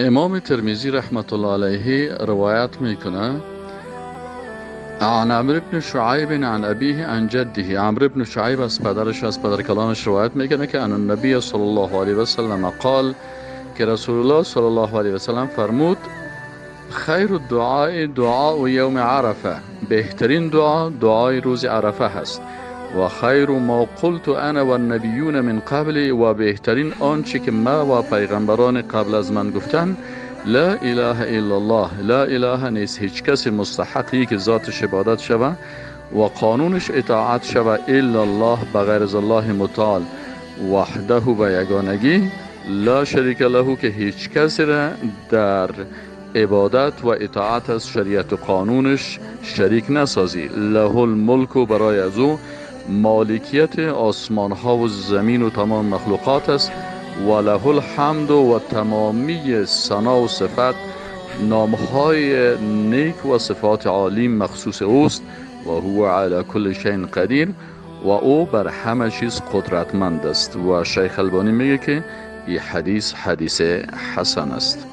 امام ترمذی رحمت الله علیه روایت میکنه عن عمرو بن شعیب عن ابیه عن جده. عمرو بن شعیب از پدرش، از پدر کلانش روایت میکنه که ان النبی صلی الله علیه و سلم قال، که رسول الله صلی الله علیه و سلم فرمود: خیر الدعاء دعاء یوم عرفه، بهترین دعا دعای روز عرفه هست. و خیر ما قلت انا و النبیون من قبل، و بهترین آنچه که ما و پیغمبران قبل از من گفتن، لا اله الا الله. لا اله نیست هیچ کسی مستحقی که ذاتش عبادت شوه و قانونش اطاعت شوه الا الله، بغیر از الله متعال، وحده و یگانگی، لا شریک له، که هیچ کسی را در عبادت و اطاعت از شریعت و قانونش شریک نسازی. له الملک، و برای از او مالکیت آسمان ها و زمین و تمام مخلوقات است. و له الحمد، و تمامی ثنا و صفت، نامهای نیک و صفات عالی مخصوص اوست. و هو علی کل شیء قدیر، و او بر همه چیز قدرتمند است. و شیخ البانی میگه که این حدیث حدیث حسن است.